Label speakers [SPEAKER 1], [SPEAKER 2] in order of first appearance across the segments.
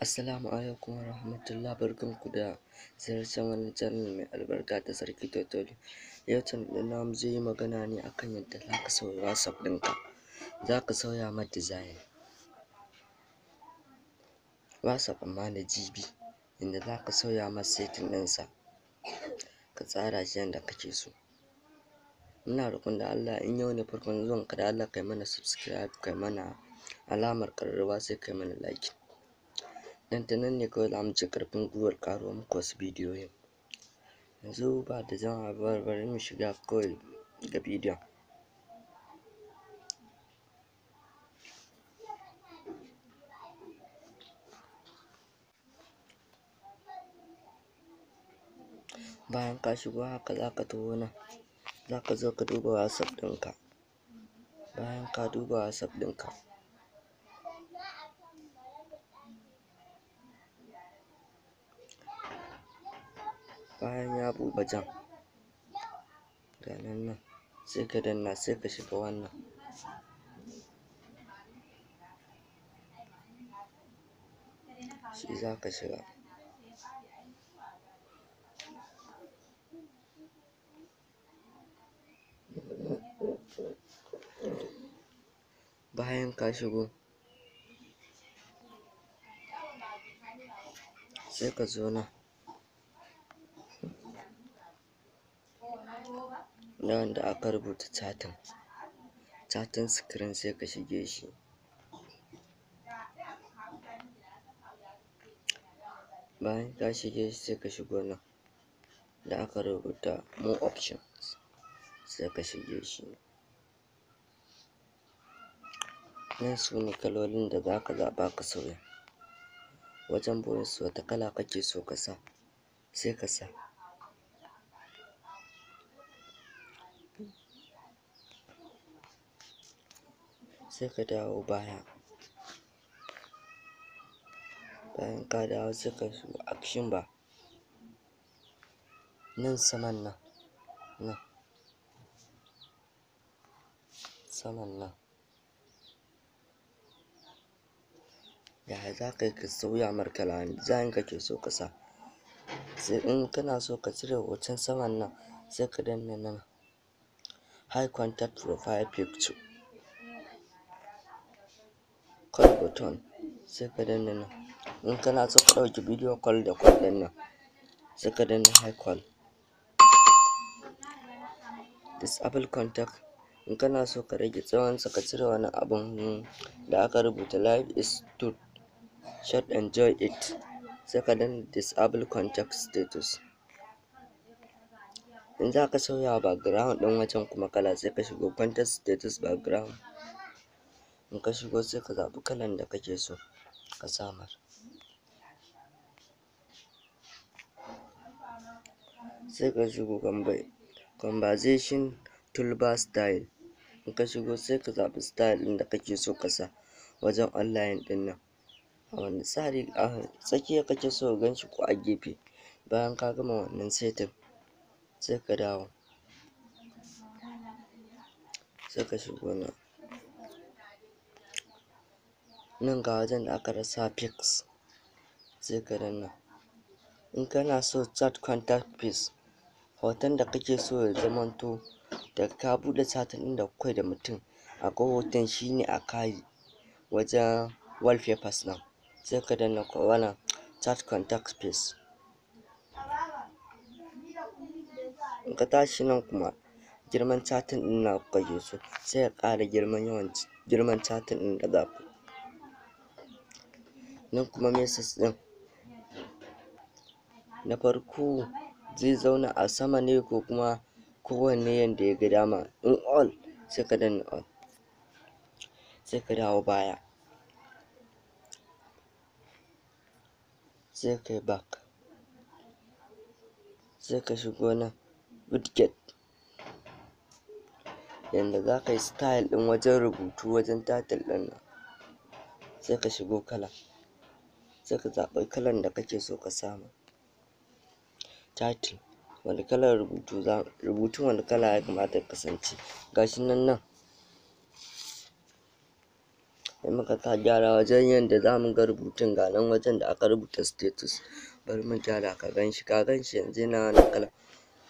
[SPEAKER 1] Assalamu alaikum warahmatullah, barkanku da ziyartar wannan channel mai albarka ta Sarki Tutorial. Yau channel ɗin namu zai yi magana ne akan yadda zaka sauya WhatsApp ɗinka, zaka sauya ma design WhatsApp amma na GB, yanda zaka sauya masa setting ɗinsa, ka tsara shi yanda kake so. Muna roƙon da Allah, in yau ne farkon zuwanka, da Allah kai mana subscribe, kai mana alamar ƙararrawa, sai kai mana like. Dan ta nan ne kawai za mu ji ƙarfin gwiwar ƙaro muku wasu bidiyoyin. Yanzu ba da jimawa ba, bari mu shiga kawai ga bidiyon. Bayan ka shigo haka, za ka taho nan, za ka zo ka duba WhatsApp ɗinka. Bayan ka duba WhatsApp ɗinka, bayan ya buɗe wajen, ga nan nan, sai ka danna, sai ka shiga wannan. Shi za ka shiga. Bayan ka shigo, sai ka zo nan na wanda aka rubuta chatting, chatting screen, sai ka shige shi. Bayan ka shige shi, sai ka shigo nan da aka rubuta more options, sai ka shige shi. Nan su ne kalolin da za ka zaɓa ka sauya. Wajen voice, wata kala kake so ka sa, sai ka sa. Sai ka dawo baya. Bayan ka dawo, sai ka shigo action bar. Nan saman nan, nan saman nan, yaya za ka yi ka sauya mar kala, wane design kake so ka sa? Sai in kana so ka cire hoton saman nan, sai ka danna nan, hide contact profile picture, call button, sai ka danna nan. In kana so ka ɗauki video call da call ɗin nan, sai ka danna hide call. Disable contact, in kana so ka rage tsawonsa, ka cire wani abun da aka rubuta "Life is too short, enjoy it", sai ka danna disable contact status. In za ka sauya wa background ɗin wajen kuma kala, sai ka shigo contact status background. In ka shigo, sai ka zaɓi kalan da kake so ka sa mar. Sai ka shigo conversation toolbar style. In ka shigo, sai ka zaɓi style ɗin da kake so ka sa wajen online ɗin nan, a wane tsari, a tsakiya kake so ka gan shi ko a gefe. Bayan ka gama wannan setting, sai ka dawo, sai ka shigo nan. Nan ga wajen da aka sa pics, sai ka danna. In kana so chat contact pics, hoton da kake so ya zamanto da ka buɗe chatting ɗin da kuka yi da mutum, akwai hoton shi ne a kai wajen wallpapers nan, sai ka danna wannan chat contact pics. In ka tashi nan kuma, girman chatting ɗin naku kake so, sai ka ƙara girman, yawan girman chatting ɗin da za ku. Nan kuma message ɗin na farko zai zauna a sama ne ko kuma kowanne yanda ya ga dama. In all, sai ka danna all. Sai ka dawo baya, sai ka yi back, sai ka shigo nan widget, yanda za ka yi style ɗin wajen rubutu, wajen title ɗin nan. Sai ka shigo kala, sai ka zaɓi kalan da kake so ka sa ma title, wani kalar rubutu za rubutun, wani kala ya kamata ya kasance. Ga shi nan, nan Sai muka sa gyara wajen yanda za mu ga rubutun, ga nan wajen da aka rubuta status. Bari mu gyara ka gan shi, ka gan shi yanzu yana wannan kalan.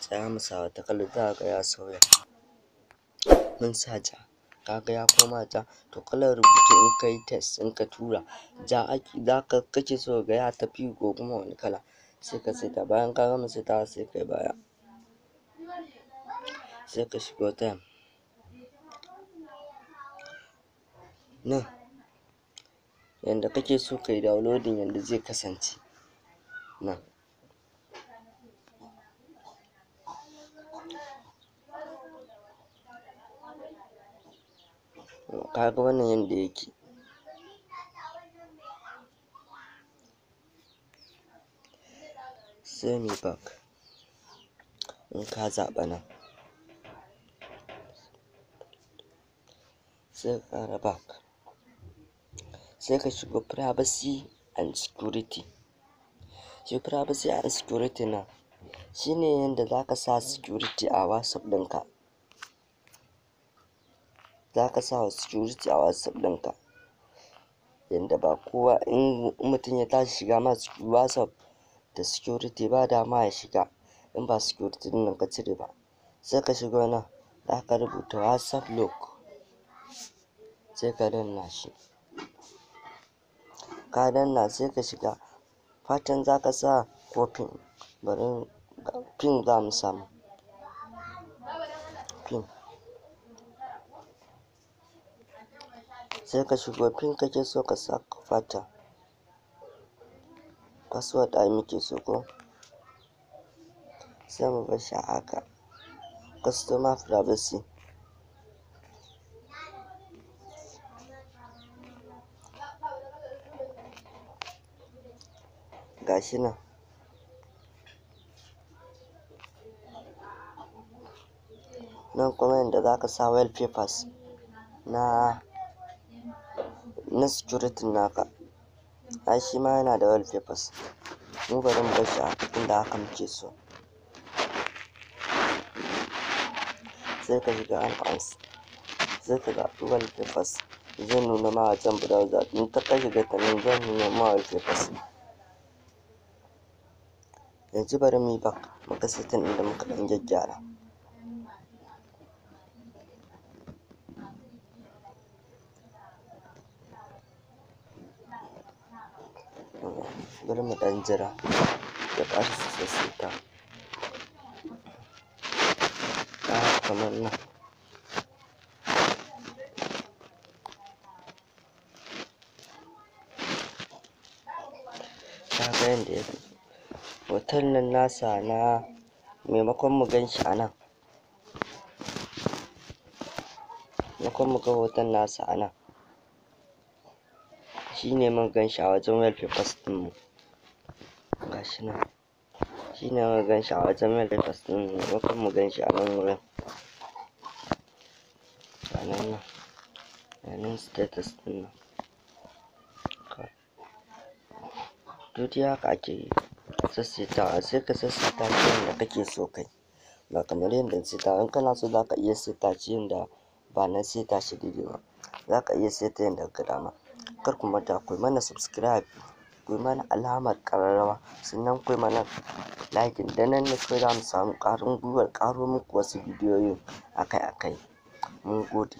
[SPEAKER 1] Tsaya mu sa wata kalar, za ka ga ya sauya. Mun sa ja, ka ga ya koma ja. To kalar rubutu in ka yi text, in ka tura, ja ake za ka kake so ka ga ya tafi ko kuma wani kala, sai ka saita. Bayan ka gama saitawa, sai ka yi baya, sai ka shigo theme. Nan yanda kake so ka yi downloading, yanda zai kasance nan. Ka ga wannan yanda yake. Sai muyi back. In ka zaɓa nan, sai ka ƙara back, sai ka shigo privacy and security. Shi privacy and security nan shine yanda za ka sa security a WhatsApp ɗinka. Za ka sa security a WhatsApp ɗinka yanda ba kowa, in mutum ya tashi shiga ma WhatsApp da security, ba dama ya shiga in ba security ɗin nan ka cire ba. Sai ka shigo nan, za ka rubuta WhatsApp lock, sai ka danna shi. Ka danna, sai ka shiga pattern za ka sa ko pin. Bari pin za mu samu, pin. Sai ka shigo pin kake so ka sa ko pattern? Password ai muke so ko? Sai mu bar shi a haka. Customer privacy, gashi nan. Nan kuma yanda za ka sa wallpapers na security naka. Ai shi ma yana da wallpapers. Mu bari mu bar shi a haka tunda haka muke so. Sai ka shiga add-ons, sai ka zaɓi wallpapers, zai nuna ma wajen browser. In ta ka shiga ta nan, zai nuna ma wallpapers. Yanzu bari muyi back muga setting ɗin da muka ɗan gyaggyara. Bari mu ɗan jira ya ƙarasa sassaita. Kamar nan, ka ga yanda ya fito hoton nan nasa na, maimakon mu gan shi a nan, maimakon mu ga hoton nasa a nan, shine mun gan shi a wajen wallpapers ɗin mu. Gashi nan, shine muka gan shi a wajen wallpapers ɗin mu, maimakon mu gan shi a nan wurin, ga nan nan, ga nan status ɗin nan. To dai haka ake sassaitawa. Sai ka sassaita shi yanda kake so kai, ba kamar yanda na saita. In kana so, zaka iya saita shi yanda ba na saita shi daidai ba. Zaka iya saita yanda ka ga dama. Kar ku manta ku yi mana subscribe, ku yi mana alamar ƙararrawa, sannan ku yi mana liking. Da nan ne kawai za mu samu ƙwarin gwiwar ƙaro muku wasu bidiyoyin akai akai. Mun gode.